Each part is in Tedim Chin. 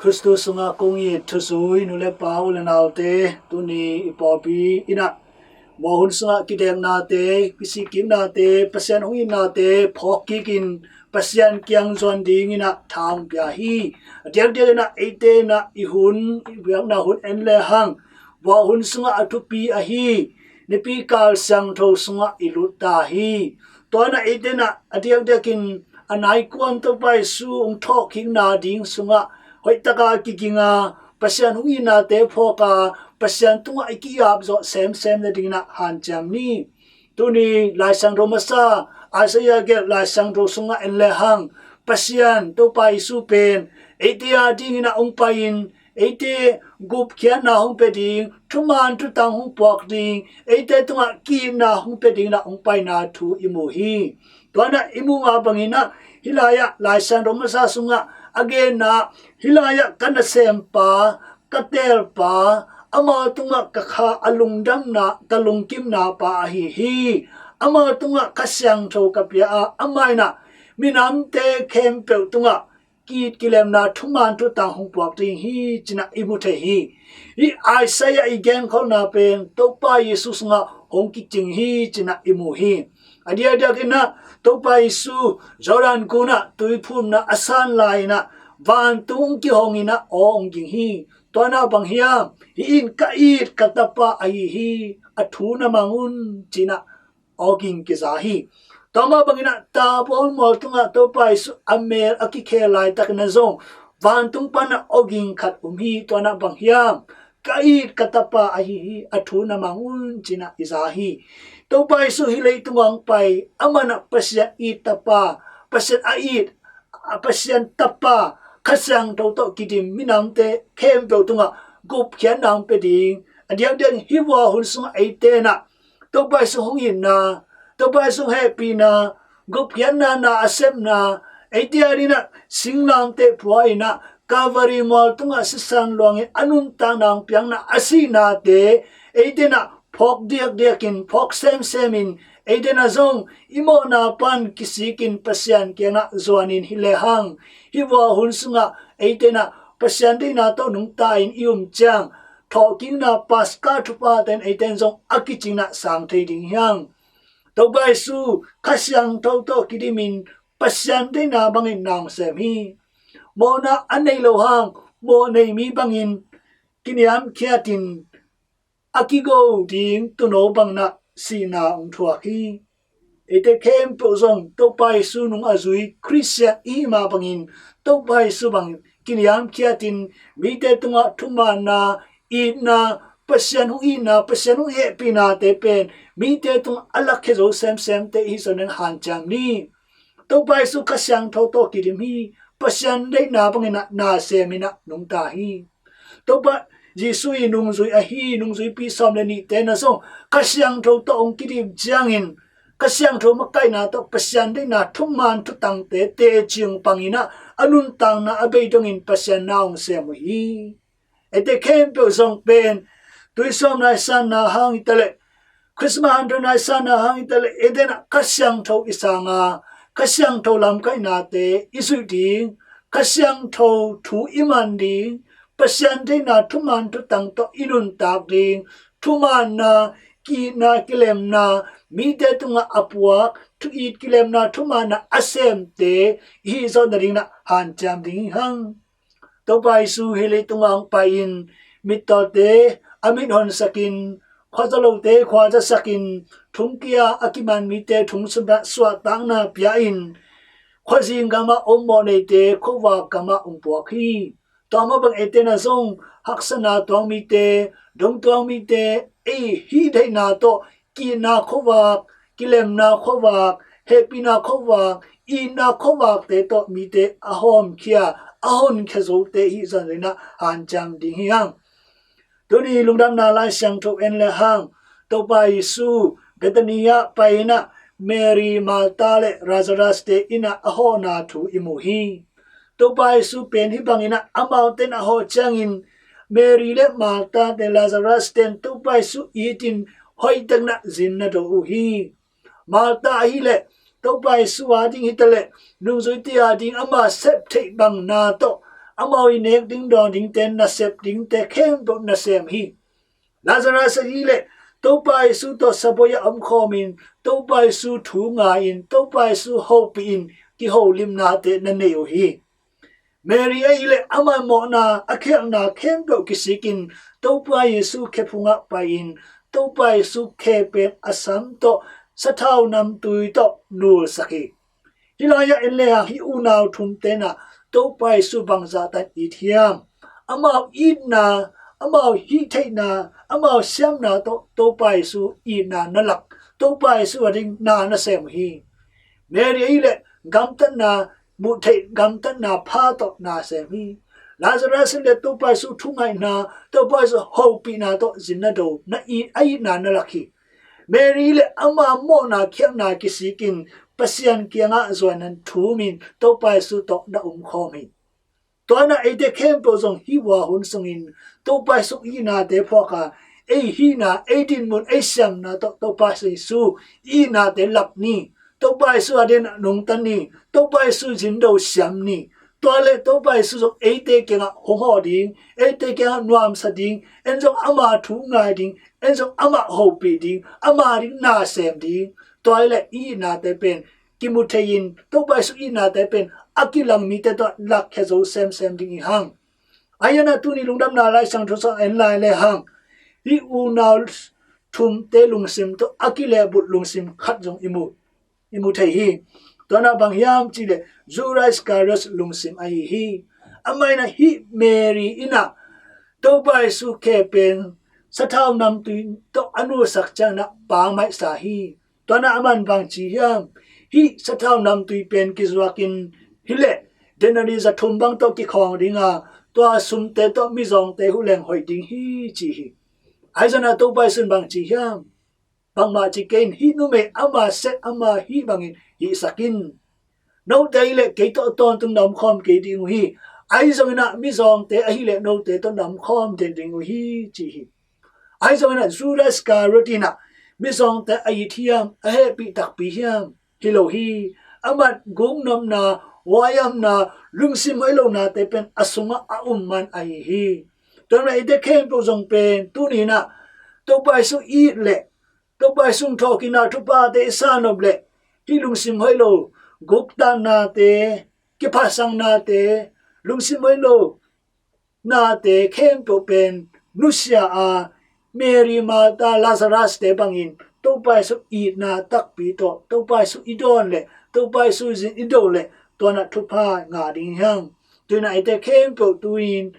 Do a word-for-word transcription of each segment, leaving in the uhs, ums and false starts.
Khristu sungah kong it thuzui nu le pa, u le naute, tuni i pawlpi in ah mual hun sungah kideknate, kisikkiknate, Pasian hong itnate phawk kikin Pasian kiang zuan dingin ah tha hong pia hi. A diakdiak in ah eite in ah i hun, i biakna hun en le hang, mual hun sungah a thupi ahi Nipi kal siangtho sungah i lut ta hi. Tua in ah eite in ah a diakdiakin a nai kuan Topa Jesu hong thawhkikna ding sungah hoihtaka kiginga, Pasian hong itnate phawka, Pasian tungah i ki-ap zawh semsem nadingin ah hanciam ni. Tuni Lai Siangtho masa Isaiah gelh Lai Siangtho sungah en le hang, Pasian Topa Jesu pen eite a dingin ah hong pai-in, eite gupkhiatna hong pia ding, thuman thutang hong puak ding, eite tungah ki-itna hong pia dingin ah hong paina thu i mu hi. Tua in ah i muh mah bangin ah hih lai-ah Lai Siangtho masa sungah a genna, hih lai-ah ka nasempa, ka teelpa, amah tungah ka kha a lungdamna, ka lungkimna pa ahi hi. Amah tungah Kha Siangtho ka pia a, amah in ah minamte khempeuh tungah ki-it kilemna, thuman thutang hong puak ding hi ci-in ah i mu thei hi. Hih Isaiah i genkholhna pen Topa Jesu sungah hong kicing hi ci-in ah i mu hi. A diakdiakin ah Topa Jesu Jordan gunah tuiphumna a san lai-in ah vantung kihongin ah aw hong ging hi. Tua in ah bang hiam? Hih in ka it ka tapa ahi hi, a thu na mang un ci-in ah aw ging kiza hi. Tua mah bangin ah Tabor mual tungah Topa Jesu a mel a kikhel laitakin ah zong vantung pan ah aw ging khat um hi. Tua in ah bang hiam? Ka it ka tapa ahi hi, a thu na mang un ci-in ah i za hi. Topa Jesu hih leitung ah hong pai, amah in ah Pasian it tapa, Pasian a it, a Pasian tapa, Kha Siangtho tawh kidim minamte khempeuh tungah gupkhiatna hong pia ding. A diakdiak hih mual hun sungah eite in ah Topa Jesu hong itna, Topa Jesu hong hehpihna, gupkhiatna na a sepna, eite a dingin ah singlamteh pua-in ah Calvary mual tungah sisan luangin a nuntakna hong piakna, a sihnate eite in ah phawk diakdiakin, phawk semsemin, eite in ah zong i mawhna pan kisikin Pasian kiangah zuanin hi le hang, hih mual hun sungah eite in ah Pasian deihna tawh nungta-in i um ciang, thawhkikna Paska thuphate in eite in zong a kicing in ah sang thei ding hi hang. Topa Jesu Kha Siangtho tawh kidimin Pasian deihna bangin na hong sem hi. Mawhna a nei lo hang, mawh nei mi bangin kiniamkhiatin a kigo ding tuuno bangin ah sihna hong thuak hi. Eite khempeuh zong Topa Jesu nung a zui Khristian i hih mah bangin Topa Jesu bang kiniamkhiatin mite tungah thumanna, itna, Pasian hong itna, Pasian hong hehpihnate pen mite tungah a lakkhia zo semsemte i hih zongin hanciam ni. Topa Jesu Kha Siangtho tawh kidim hi. Pasian deihna bangin ah na semin ah nungta hi. Topa Jesu i nungzui ahi nungzuipi sawm le nihte in ah zong Kha Siangtho tawh hong kidim ciangin, Kha Siangtho makaihna tawh Pasian deihna thuman thutangte teci hong pangin ah a nuntakna a bei dongin Pasian na hong sem uh hi. Eite khempeuh zong pen tuisawm naisanna hang hi taleh, Christmas hanthawn naisanna hang hi taleh, eite in ah Kha Siangtho i sang a, Kha Siangtho lamkaihnate i zuih ding, Kha Siangtho thu i man ding, Pasian deihna thuman thutang tawh i nuntak ding, thumanna, ki-itna, kilemna, mite tungah a puak, thu-it kilemna, thumanna a semte i hih zawh nadingin ah hanciam ding hi hang. Topa Jesu hih leitungah hong pai-in mittawte a mit honsakin, khuazalote khua zasakin, thongkia a kiman mite thong sumah suahtakna pia-in, khuazing gamah om mawhneite khuavak gamah hong puak hi. Tua mah bang eite in ah zong haksatna tuang mite, dong tuang mite, ei hih deihna tawh ki-itna khuavak, kilemna khuavak, hehpihna khuavak, itna khuavakte tawh mite a hawmkhia, a honkhia zote i hih zongin ah hanciam ding hi hang. Tuni Lungdamna Lai Siangtho en le hang, Topa Jesu Bethany ah pai-in ah Mary, Martha le Lazarus-te in ah a hawhna thu i mu hi. Topa Jesu pen hih bangin ah amaute in a hawh ciangin Mary le Martha-te, Lazarus-te in Topa Jesu itin hoihtakin ah zin na do uh hi. Martha ahih leh Topa Jesu a ding hi taleh nungzuite a ding ama sep theih bang na tawh amau i nek ding dawn dingte, nasep dingte khempeuh nasem hi. Lazarus ahih leh Topa Jesu tawh sabuai ah omkhawmin Topa Jesu thu ngai-in Topa Jesu hopihin kiholimnate na nei uh hi. Mary ahih leh ama mawhna a khialhna khempeuh kisikin Topa Jesu khephungah pai-in Topa Jesu khe pen a sam tawh sathau namtui tawh nulsak hi. Hih lai-ah en le hang hih unau thumte na Topa Jesu bangzah tan it hiam? Amau itna, amau hih theihna, amau siamna tawh Topa Jesu itna na lak, Topa Jesu a ding na na sem uh hi. Mary ahih leh gamtatna, muh theih gamtatna pha tawh na sem hi. Lazarus ahih leh Topa Jesu thungaihna, Topa Jesu hopihna tawh zin na do, na it, a itna na lak hi. Mary le ama mawhna khialhna kisikin Pasian kiangah zuan nan thumin Topa Jesu tawh na umkhawm hi. Tua hi-in eite khempeuh zong hih vua hun sungin Topa Jesu itnate phuak a, ei hihna, ei dinmun, ei siamna tawh Topa Jesu itnate lak ni. Topa Jesu a dingin nungta ni. Topa Jesu zin do siam ni. Tua leh Topa Jesu zong eite kiangah hong hawh ding, eite kiangah nuamsa ding, en zong ama thu ngai ding, en zong amah hopih ding, ama ding na sem ding. Tua hi leh i itnate pen kimu thei-in Topa Jesu itnate pen a kilang mite tawh lakkhia zo semsem ding hi hang. Ahi zongin tuni lungdamna Lai Siangtho sung en lai le hang hih unau thumte lungsim tawh a kilehbulh lungsim khat zong i mu, i mu thei hi. Tua in bang hiam cih leh Judas Iskariot lungsim ahi hi. Amah in hih Mary in Topa Jesu khe pen sathau namtui tawh a nulsak ciangin pammaih sa hi. Tua in aman bang ci hiam? Hih sathau namtui pen kizuakin hi leh denari za thum bang tawh kikhawng ding a, tua sumte tawh mizawngte huh leng hoih ding hi ci hi. Ahi zongin Topa Jesu in bang ci hiam? Bangmah ci kei in, hih numei ama sep ama hih bangin hihsak in. Note ahih leh kei tawh tawntung na omkhawm kei ding uh hi. Ahi zongin mizawngte ahih leh note tawh na omkhawm den ding uh hi ci hi. Ahi zongin Judas Iskariot in mizawngte a it hiam, a hehpih takpi hiam? Hi lo hi. Amah guknopna, huaihamna, lungsim hoih lonate pen a sungah a um man ahi hi. Tua hi-in eite khempeuh zong pen tuni in Topa Jesu it leh Topa Jesu thawhkikna thuphate i sa nop leh hih lungsim hoih lo, guktatnate, kiphasangnate, lungsim hoih lo nate khempeuh pen nusia a, Mary, Martha, Lazarus te bangin Topa Jesu itna takpi tawh Topa Jesu i dawn leh, Topa Jesu zin i do leh tua in thupha ngah ding hi hang. Tua hi-in eite khempeuh tu-in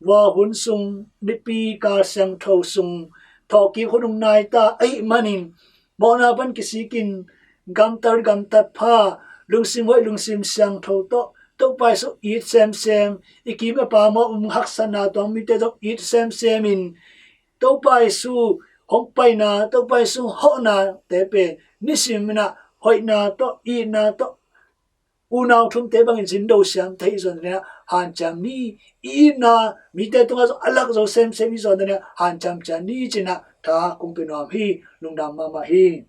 vua hun sung, nipi kal siangtho sung thawhkik hun hong nai ta ahih manin mawhna pan kisikin gamtat gamtat pha, lungsim hoih lungsim siangtho tawh Topa Jesu it semsem, i kim i pam ah um haksatna tuang mite zong it semsem in Topa Jesu hong paina, Topa Jesu hawhnate pen nisim in hoihna tawh, itna tawh, unau thumte bangin zin do siam thei i zawn dingin hanciam ni. I itna mite tungah zong a lak zo semsem i zawn dingin hanciam ciat ni ci-in tha kong pia nuam hi. Lungdam mahmah hi.